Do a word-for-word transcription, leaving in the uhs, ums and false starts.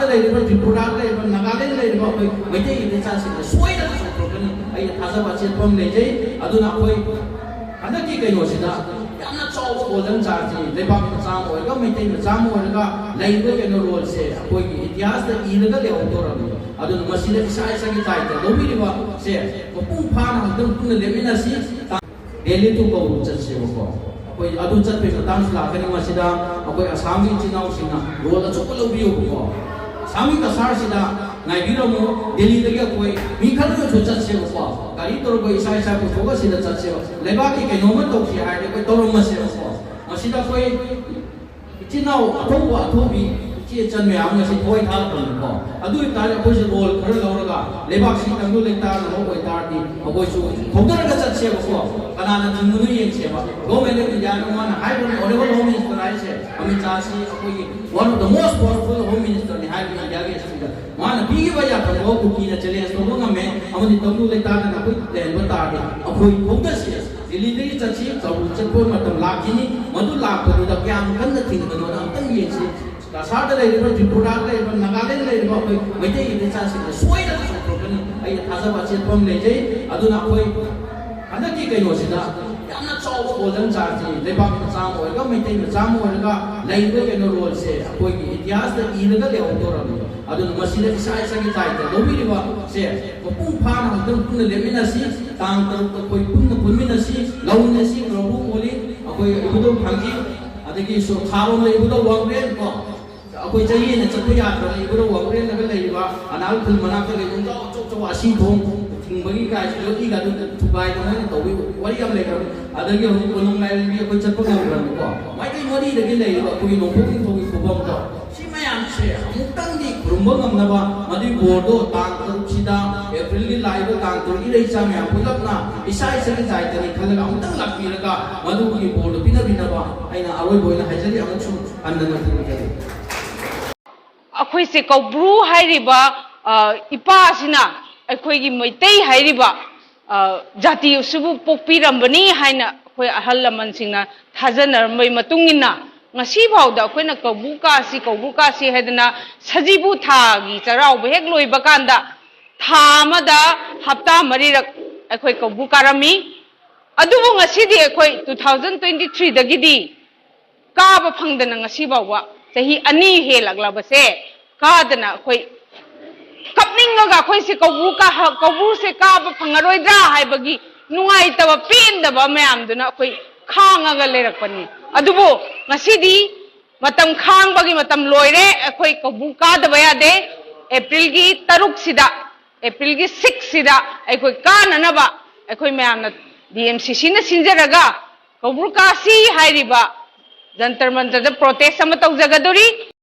ꯂꯩꯔꯤꯕ, ꯇ꯭ꯔꯤꯄꯨꯔꯥꯗ ꯂꯩꯔꯤꯕ, ꯅꯥꯒꯥꯂꯦꯟꯗ ꯂꯩꯔꯤꯕ ꯑꯩꯈꯣꯏ ꯃꯩꯇꯩꯒꯤ ꯏꯆꯥꯁꯤꯡꯅ ꯁꯣꯏꯗꯅ ꯆꯣꯡꯊꯣꯔꯛꯀꯅꯤ꯫ ꯑꯩꯅ ꯊꯥꯖꯕ ꯑꯆꯦꯠꯄ ꯑꯃ ꯂꯩꯖꯩ꯫ ꯑꯗꯨꯅ ꯑꯩꯈꯣꯏ ꯍꯟꯗꯛꯀꯤ ꯀꯩꯅꯣꯁꯤꯗ ꯌꯥꯝꯅ ꯆꯥꯎꯕ ꯒꯣꯜꯗꯟ ꯆꯥꯟꯁꯅꯤ꯫ ꯂꯩꯕꯥꯛ ꯃꯆꯥ ꯑꯃ ꯑꯣꯏꯔꯒ, ꯃꯩꯇꯩ ꯃꯆꯥ ꯑꯃ ꯑꯣꯏꯔꯒ ꯂꯩꯔꯤꯕ ꯀꯩꯅꯣ ꯔꯣꯜꯁꯦ ꯑꯩꯈꯣꯏꯒꯤ ꯏꯇꯤꯍꯥꯁꯇ ꯏꯔꯒ ꯂꯩꯍꯧꯗꯧꯔꯕꯅꯤ꯫ ꯑꯗꯨꯅ ꯃꯁꯤꯗ ꯏꯁꯥ ꯏꯁꯥꯒꯤ ꯗꯥꯏꯇ ꯂꯧꯕꯤꯔꯤꯕꯁꯦ ꯃꯄꯨꯡ ꯐꯥꯅ ꯑꯃꯨꯛꯇꯪ ꯄꯨꯟꯅ ꯂꯦꯞꯃꯤꯟꯅꯁꯤ꯫ ꯗꯦꯜꯂꯤ ꯇꯨ ꯀꯧꯕ ꯆꯠꯁꯦꯕꯀꯣ꯫ ꯑꯩꯈꯣꯏ ꯑꯗꯨ ꯆꯠꯄꯒꯤ ꯃꯇꯥꯡꯁꯨ ꯂꯥꯛꯀꯅꯤ꯫ ꯃꯁꯤꯗ ꯑꯩꯈꯣꯏ ꯑꯁꯥꯝꯒꯤ ꯏꯆꯤꯟ ꯏꯅꯥꯎꯁꯤꯡꯅ ꯔꯣꯜ ꯑꯆꯧꯕ ꯂꯧꯕꯤꯌꯨꯕꯀꯣ꯫ ꯑꯁꯥꯝꯒꯤ ꯀꯁꯥꯔꯁꯤꯗ ꯉꯥꯏꯕꯤꯔꯝꯃꯨ꯫ ꯗꯦꯜꯂꯤꯗꯒꯤ ꯑꯩꯈꯣꯏ ꯃꯤ ꯈꯔꯗꯁꯨ ꯆꯠꯁꯦꯕꯀꯣ꯫ ꯒꯥꯔꯤ ꯇꯧꯔꯒ ꯏꯁꯥ ꯏꯁꯥ ꯄꯨꯊꯣꯛꯑꯒ ꯁꯤꯗ ꯆꯠꯁꯦꯕ꯫ ꯂꯩꯕꯥꯛꯀꯤ ꯀꯩꯅꯣꯝꯃ ꯇꯧꯁꯤ ꯍꯥꯏꯔꯗꯤ ꯑꯩꯈꯣꯏ ꯇꯧꯔꯝꯃꯁꯦꯕꯀꯣ꯫ ꯃꯁꯤꯗ ꯑꯩꯈꯣꯏ ꯏꯆꯤꯟ ꯏꯅꯥꯎ ꯑꯊꯧꯕ ꯑꯊꯧꯕꯤ ꯏꯆꯦ ꯏꯆꯟ ꯃꯌꯥꯝ ꯉꯁꯤ ꯊꯋꯥꯏ ꯊꯥꯔꯛꯄꯅꯤꯀꯣ꯫ ꯑꯗꯨ ꯑꯣꯏꯇꯥꯔꯗꯤ ꯑꯩꯈꯣꯏꯁꯦ ꯔꯣꯜ ꯈꯔ ꯂꯧꯔꯒ ꯂꯩꯕꯥꯛꯁꯤ ꯇꯪꯗꯨ ꯂꯩꯇꯥꯗꯅ ꯑꯣꯏꯇꯥꯔꯗꯤ ꯑꯩꯈꯣꯏꯁꯨ ꯍꯧꯗꯔꯒ ꯆꯠꯁꯦꯕꯀꯣ꯫ ꯀꯅꯥꯅ ꯊꯤꯡꯕꯅꯣ ꯌꯦꯡꯁꯦꯕ꯫ Government of India ꯅ ꯃꯥꯅ ꯍꯥꯏꯕꯅꯤ, Honourable Home Minister ꯍꯥꯏꯁꯦ ꯑꯃꯤꯠ ꯁꯥꯍꯁꯤ ꯑꯩꯈꯣꯏꯒꯤ one of the most powerful Home Minister ꯅꯤ ꯍꯥꯏꯕꯅꯤ ꯏꯟꯗꯤꯌꯥꯒꯤ ꯍꯤꯁꯇ꯭ꯔꯤꯗ꯫ ꯃꯥꯅ ꯄꯤꯈꯤꯕ ꯌꯥꯊꯪꯗꯣ ꯀꯨꯀꯤꯅ ꯆꯦꯂꯦꯟꯖ ꯇꯧꯕ ꯉꯝꯃꯦ ꯑꯃꯗꯤ ꯇꯪꯗꯨ ꯂꯩꯇꯥꯗꯅ ꯑꯩꯈꯣꯏ ꯂꯩꯍꯟꯕ ꯇꯥꯔꯗꯤ ꯑꯩꯈꯣꯏ ꯍꯧꯗꯁꯤ꯫ ꯗꯤꯜꯂꯤꯗꯒꯤ ꯆꯠꯁꯤ, ꯆꯧꯔꯨ ꯆꯠꯄ ꯃꯇꯝ ꯂꯥꯛꯈꯤꯅꯤ꯫ ꯃꯗꯨ ꯂꯥꯛꯄꯗꯨꯗ ꯀꯌꯥꯝ ꯀꯟꯅ ꯊꯤꯡꯕꯅꯣꯅ ꯑꯝꯇꯪ ꯌꯦꯡꯁꯤ꯫ ꯀꯁꯥꯔꯗ ꯂꯩꯔꯤꯕ, ꯇ꯭ꯔꯤꯄꯨꯔꯥꯗ ꯂꯩꯔꯤꯕ, ꯅꯥꯒꯥꯂꯦꯟꯗ ꯂꯩꯔꯤꯕ ꯑꯩꯈꯣꯏ ꯃꯩꯇꯩꯒꯤ ꯏꯆꯥꯁꯤꯡꯅ ꯁꯣꯏꯗꯅ ꯆꯣꯡꯊꯣꯔꯛꯀꯅꯤ꯫ ꯑꯩꯅ ꯊꯥꯖꯕ ꯑꯆꯦꯠꯄ ꯑꯃ ꯂꯩꯖꯩ꯫ ꯑꯗꯨꯅ ꯑꯩꯈꯣꯏ ꯍꯟꯗꯛꯀꯤ ꯀꯩꯅꯣꯁꯤꯗ ꯌꯥꯝꯅ ꯆꯥꯎꯕ ꯒꯣꯜꯗꯟ ꯆꯥꯟꯁꯅꯤ꯫ ꯂꯩꯕꯥꯛ ꯃꯆꯥ ꯑꯃ ꯑꯣꯏꯔꯒ, ꯃꯩꯇꯩ ꯃꯆꯥ ꯑꯃ ꯑꯣꯏꯔꯒ ꯂꯩꯔꯤꯕ ꯀꯩꯅꯣ ꯔꯣꯜꯁꯦ ꯑꯩꯈꯣꯏꯒꯤ ꯏꯇꯤꯍꯥꯁꯇ ꯏꯔꯒ ꯂꯩꯍꯧꯗꯧꯔꯕꯅꯤ꯫ ꯑꯗꯨꯅ ꯃꯁꯤꯗ ꯏꯁꯥ ꯏꯁꯥꯒꯤ ꯗꯥꯏꯇ ꯂꯧꯕꯤꯔꯤꯕꯁꯦ ꯃꯄꯨꯡ ꯐꯥꯅ ꯑꯃꯨꯛꯇꯪ ꯄꯨꯟꯅ ꯂꯦꯞꯃꯤꯟꯅꯁꯤ꯫ ꯇꯥꯡ ꯇꯔꯨꯛꯇ ꯑꯩꯈꯣꯏ ꯄꯨꯟꯅ ꯄꯨꯟꯃꯤꯟꯅꯁꯤ, ꯂꯧꯃꯤꯟꯅꯁꯤ꯫ ꯄ꯭ꯔꯚꯨ ꯃꯣꯂꯤ, ꯑꯩꯈꯣꯏ ꯏꯕꯨꯙꯧ ꯊꯥꯡꯖꯤꯡ, ꯑꯗꯒꯤ ꯁꯣ-, ꯈꯥꯔꯣꯝꯗ ꯏꯕꯨꯙꯧ ꯋꯥꯡꯕ꯭ꯔꯦꯟ ꯀꯣ, ꯑꯩꯈꯣꯏ ꯆꯍꯤ ꯍꯦꯟꯅ ꯆꯠꯄ ꯌꯥꯗ꯭ꯔꯕ ꯏꯕꯨꯙꯧ ꯋꯥꯡꯕ꯭ꯔꯦꯟꯗꯒ ꯂꯩꯔꯤꯕ ꯑꯅꯥꯜ ꯈꯨꯜ ꯃꯅꯥꯛꯇ ꯂꯩꯕ ꯏꯕꯨꯙꯧ ꯑꯆꯧ ꯑꯆꯧꯕ ꯑꯁꯤ ꯊꯣꯡ ꯊꯤꯡꯕꯒꯤ ꯀꯥꯏꯁꯤ ꯌꯣꯠꯂꯤꯒ ꯑꯗꯨ ꯊꯨꯒꯥꯏꯗꯅ ꯃꯣꯏꯅ ꯇꯧꯕꯤ ꯋꯥꯔꯤ ꯌꯥꯝ ꯂꯩꯈ꯭ꯔꯕꯅꯤ꯫ ꯑꯗꯒꯤ ꯍꯧꯖꯤꯛ ꯀꯣꯅꯨꯡ ꯂꯥꯏꯔꯦꯝꯕꯤ ꯑꯩꯈꯣꯏ ꯆꯠꯄ ꯉꯝꯈ꯭ꯔꯕꯅꯤꯀꯣ꯫ ꯃꯥꯏꯀꯩ ꯃꯔꯤꯗꯒꯤ ꯂꯩꯔꯤꯕ ꯑꯩꯈꯣꯏꯒꯤ ꯅꯣꯡꯄꯣꯛ ꯅꯤꯡꯊꯧꯒꯤ ꯈꯨꯕꯝꯗꯣ, ꯁꯤ ꯃꯌꯥꯝꯁꯦ ꯑꯃꯨꯛꯇꯪꯗꯤ ꯈꯨꯔꯨꯝꯕ ꯉꯝꯅꯕ, ꯃꯗꯨꯒꯤ ꯕꯣꯔꯗꯣ ꯇꯥꯡ ꯇꯔꯨꯛꯁꯤꯗ, ꯑꯦꯄ꯭ꯔꯤꯜꯒꯤ ꯂꯥꯛꯏꯕ ꯇꯥꯡ ꯇꯔꯨꯛ, ꯏꯔꯩꯆꯥ ꯃꯌꯥꯝ ꯄꯨꯂꯞꯅ ꯏꯁꯥ ꯏꯁꯥꯒꯤ ꯗꯥꯏꯇꯅꯤ ꯈꯜꯂꯒ ꯑꯃꯨꯛꯇꯪ ꯂꯥꯛꯄꯤꯔꯒ ꯃꯗꯨꯒꯤ ꯕꯣꯔꯗꯣ ꯄꯤꯅꯕꯤꯅꯕ ꯑꯩꯅ ꯑꯔꯣꯏꯕ ꯑꯣꯏꯅ ꯍꯥꯏꯖꯔꯤ꯫ ꯑꯃꯨꯛꯁꯨ ꯍꯟꯅ ꯅꯤꯡꯁꯤꯡꯖꯔꯤ꯫ ꯑꯩꯈꯣꯏꯁꯦ ꯀꯧꯕ꯭ꯔꯨ ꯍꯥꯏꯔꯤꯕ, ꯑ, ꯏꯄꯥ ꯑꯁꯤꯅ ꯑꯩꯈꯣꯏꯒꯤ ꯃꯩꯇꯩ ꯍꯥꯏꯔꯤꯕ, ꯑ, ꯖꯥꯇꯤ ꯑꯁꯤꯕꯨ ꯄꯣꯛꯄꯤꯔꯝꯕꯅꯤ ꯍꯥꯏꯅ ꯑꯩꯈꯣꯏ ꯑꯍꯜ ꯂꯃꯟꯁꯤꯡꯅ ꯊꯥꯖꯅꯔꯝꯕꯒꯤ ꯃꯇꯨꯡ ꯏꯟꯅ ꯉꯁꯤ ꯐꯥꯎꯗ ꯑꯩꯈꯣꯏꯅ ꯀꯧꯕ꯭ꯔꯨ ꯀꯥꯁꯤ, ꯀꯧꯕ꯭ꯔꯨ ꯀꯥꯁꯤ ꯍꯥꯏꯗꯅ ꯁꯖꯤꯕꯨ ꯊꯥꯒꯤ ꯆꯩꯔꯥꯎꯕ ꯍꯦꯛ ꯂꯣꯏꯕ ꯀꯥꯟꯗ ꯊꯥ ꯑꯃꯗ ꯍꯞꯇꯥ ꯃꯔꯤꯔꯛ ꯑꯩꯈꯣꯏ ꯀꯧꯕ꯭ꯔꯨ ꯀꯥꯔꯝꯃꯤ꯫ ꯑꯗꯨꯕꯨ ꯉꯁꯤꯗꯤ ꯑꯩꯈꯣꯏ two thousand twenty three ꯗꯒꯤꯗꯤ ꯀꯥꯕ ꯐꯪꯗꯅ ꯉꯁꯤ ꯐꯥꯎꯕ ꯆꯍꯤ ꯑꯅꯤ ꯍꯦꯜꯂꯛꯂꯕꯁꯦ ꯀꯥꯗꯅ ꯑꯩꯈꯣꯏ ꯀꯞꯅꯤꯡꯉꯒ ꯑꯩꯈꯣꯏꯁꯦ ꯀꯧꯕ꯭ꯔꯨ ꯀꯥ-, ꯀꯧꯕ꯭ꯔꯨꯁꯦ ꯀꯥꯕ ꯐꯪꯉꯔꯣꯏꯗ꯭ꯔꯥ ꯍꯥꯏꯕꯒꯤ ꯅꯨꯡꯉꯥꯏꯇꯕ ꯄꯦꯟꯗꯕ ꯃꯌꯥꯝꯗꯨꯅ ꯑꯩꯈꯣꯏ ꯈꯥꯡꯉꯒ ꯂꯩꯔꯛꯄꯅꯤ꯫ ꯑꯗꯨꯕꯨ ꯉꯁꯤꯗꯤ ꯃꯇꯝ ꯈꯥꯡꯕꯒꯤ ꯃꯇꯝ ꯂꯣꯏꯔꯦ꯫ ꯑꯩꯈꯣꯏ ꯀꯧꯕ꯭ꯔꯨ ꯀꯥꯗꯕ ꯌꯥꯗꯦ꯫ ꯑꯦꯄ꯭ꯔꯤꯜꯒꯤ ꯇꯔꯨꯛꯁꯤꯗ, ꯑꯦꯄ꯭ꯔꯤꯜꯒꯤ six ꯁꯤꯗ ꯑꯩꯈꯣꯏ ꯀꯥꯅꯅꯕ ꯑꯩꯈꯣꯏ ꯃꯌꯥꯝꯅ D M C C ꯅ ꯁꯤꯟꯖꯔꯒ ꯀꯧꯕ꯭ꯔꯨ ꯀꯥꯁꯤ ꯍꯥꯏꯔꯤꯕ ꯖꯟꯇꯔ ꯃꯟꯇꯔꯗ protest ꯑꯃ ꯇꯧꯖꯒꯗꯧꯔꯤ꯫